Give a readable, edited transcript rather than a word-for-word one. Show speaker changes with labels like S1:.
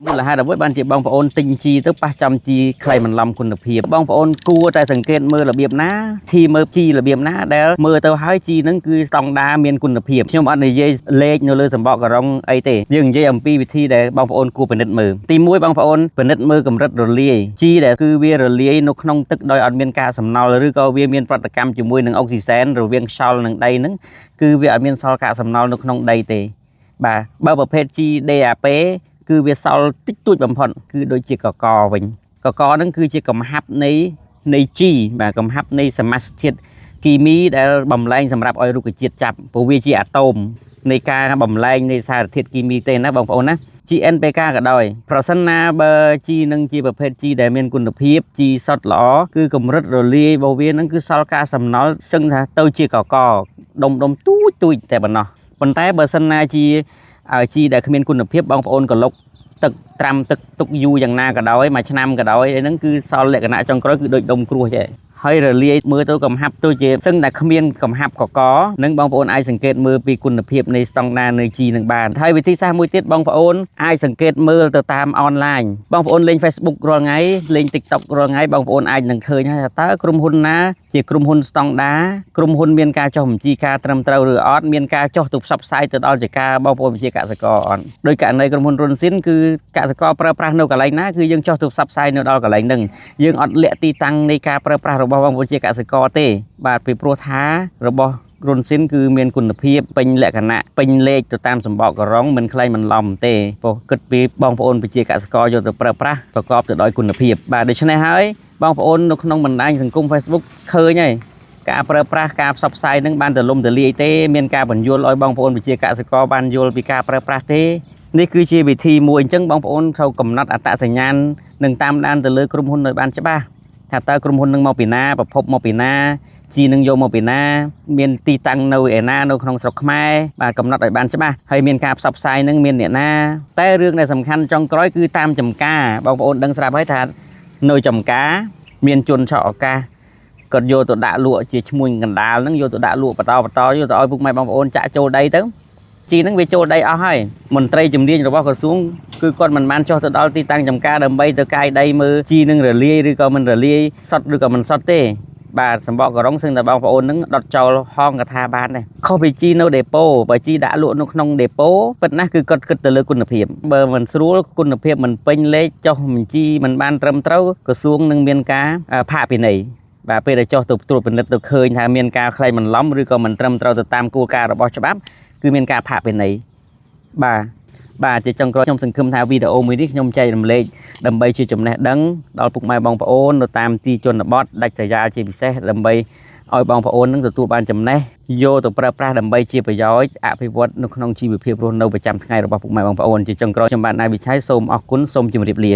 S1: មូលហេតុអ្វីបានជាបងប្អូនទិញជីទៅប៉ះចំជីខ្លៃបន្លំគុណភាពបងប្អូនគួរតែសង្កេតមើលរបៀបណាធីមើលជីរបៀបណាដែលមើលទៅហើយជីហ្នឹងគឺស្តង់ដាមានគុណភាពខ្ញុំអត់និយាយលេខនៅលើសម្បកការ៉ុងអីទេយើងនិយាយអំពីវិធីដែលបងប្អូនគួរពិនិត្យមើលទី1បងប្អូនពិនិត្យមើលកម្រិតរលាយជីដែលគឺវារលាយនៅក្នុងទឹកដោយអត់មានការសំណល់ឬក៏វាមានប្រតិកម្មជាមួយនឹងអុកស៊ីសែនរវាងខ្យល់និងដីហ្នឹងគឺវាអត់មានសល់កាកសំណល់នៅក្នុងដីទេបាទបើប្រភេទជី DAP គឺវាសល់តិចតួចបំផុតគឺដូចជាកកវិញកកហ្នឹងគឺជាកំហាប់នៃនៃជីបាទកំហាប់នៃសមាសធាតុគីមីដែលបំលែងសម្រាប់ឲ្យរុក្ខជាតិចាប់ព្រោះវាជាអាតូមនៃការបំលែងនៃសារធាតុគីមីទេណាបងប្អូនណា GNPK ក៏ដោយប្រសិនណាបើជីនឹងជាប្រភេទជីដែលមានគុណភាពជីសុទ្ធល្អគឺកម្រិតរលាយរបស់វានឹងគឺសល់ការសំណល់សឹងថាទៅជាកកដុំដុំទូចទូចតែប៉ុណ្ណោះប៉ុន្តែបើសិនណាជាឲ្យជីដែលគ្មានគុណភាពបងប្អូនក៏លុកទឹកត្រាំទឹកទុកយូរយ៉ាងណាក៏ដោយមួយឆ្នាំក៏ដោយអីហ្នឹងគឺសល់លក្ខណៈចុងក្រោយគឺដូចដុំគ្រោះចេះហើយរលាយមើលទៅកំហាប់ទៅជាសឹងតែគ្មានកំហាប់កកនឹងបងប្អូនអាចសង្កេតមើលពីគុណភាពនៃស្តង់ដារនៃជីនឹងបានហើយវិធីសាស្ត្រមួយទៀតបងប្អូនអាចសង្កេតមើលទៅតាមអនឡាញបងប្អូនលេង Facebook រាល់ថ្ងៃលេង TikTok រាល់ថ្ងៃបងប្អូនអាចនឹងឃើញហើយថាតើក្រុមហ៊ុនណាជាក្រុមហ៊ុនស្តង់ដាក្រុមហ៊ុនមានការចុះបញ្ជីការត្រឹមត្រូវឬអត់មានការចុះទៅផ្សព្វផ្សាយទៅដល់ចការបងប្អូនប្រជាកសិករអត់ដោយករណីក្រុមហ៊ុនរុនស៊ីនគឺកសិករប្រើប្រាស់នៅកន្លែងណាគឺយើងចុះទៅផ្សព្វផ្សាយនៅដល់កន្លែងហ្នឹងយើងអត់លាក់ទីតាំងនៃការប្រើប្រាស់របស់បងប្អូនជាកសិករទេបាទពីព្រោះថារបស់រុនស៊ីនគឺមានគុណភាពពេញលក្ខណៈពេញលេខទៅតាមសម្បកការ៉ុងមិនក្លែងបន្លំទេព្រោះគិតពីបងប្អូនប្រជាកសិករយកទៅប្រើប្រាស់ប្រកបទៅដោយគុណភាពបាទដូច្នេះហើយបងប្អូននៅក្នុងបណ្ដាញសង្គម Facebook ឃើញហើយការប្រើប្រាស់ការផ្សព្វផ្សាយនឹងបានទលំទលាយទេមានការបញ្យល់ឲ្យបងប្អូនប្រជាកសិករបានយល់ពីការប្រើប្រាស់ទេនេះគឺជាវិធីមួយអញ្ចឹងបងប្អូនត្រូវកំណត់អត្តសញ្ញាណនិងតាមដានទៅលើក្រុមហ៊ុនឲ្យបានច្បាស់ថាតើក្រុមហ៊ុននឹងមកពីណាប្រភពមកពីណាជីនឹងយកមកពីណាមានទីតាំងនៅឯណានៅក្នុងស្រុកខ្មែរបាទកំណត់ឲ្យបានច្បាស់ហើយមានការផ្សព្វផ្សាយនឹងមានអ្នកណាតែរឿងដែលសំខាន់ចុងក្រោយគឺតាមចំការបងប្អូនដឹងស្រាប់ហើយថានៅចំការមានជនឆក់ឱកាសគាត់យកទៅដាក់លក់ជាឈ្មួញកណ្ដាលហ្នឹងយកទៅដាក់លក់បន្តបន្តយកទៅឲ្យពុកម៉ែបងប្អូនចាក់ចូលដីទៅជីហ្នឹងវាចូលដីអស់ហើយមន្ត្រីជំនាញរបស់ក្រសួងគឺគាត់មិនបានចុះទៅដល់ទីតាំងចំការដើម្បីទៅកាយដីមើលជីនឹងរលាយឬក៏មិនរលាយសុទ្ធឬក៏មិនសុទ្ធទេបាទសម្បកការ៉ុងសឹងតែបងប្អូនហ្នឹងដុតចោលហងកថាបានដែរខុសពីជីនៅដេប៉ូបើជីដាក់លក់នៅក្នុងដេប៉ូពិតណាស់គឺគាត់គិតទៅលើគុណភាពបើមិនស្រួលគុណភាពមិនពេញលេខចុះបញ្ជីមិនបានត្រឹមត្រូវក្រសួងនឹងមានការផាកពិន័យបាទពេលដែលចុះទៅត្រួតពិនិត្យទៅឃើញថាមានការក្លែងបន្លំឬក៏មិនត្រឹមត្រូវទៅតាមគោលការណ៍របស់ច្បាប់គឺមានការផាកពិន័យបាទបាទជាចុងក្រោយខ្ញុំសង្ឃឹមថាវីដេអូមួយនេះខ្ញុំចែករំលែកដើម្បីជាចំណេះដឹងដល់ពុកម៉ែបងប្អូននៅតាមទីជនបទដាច់ស្រយាលជាពិសេសដើម្បីឲ្យបងប្អូននឹងទទួលបានចំណេះយកទៅប្រើប្រាស់ដើម្បីជាប្រយោជន៍អភិវឌ្ឍនៅក្នុងជីវភាពរស់នៅប្រចាំថ្ងៃរបស់ពុកម៉ែបងប្អូនជាចុងក្រោយខ្ញុំបាទណាយវិឆ័យសូមអរគុណសូមជម្រាបលា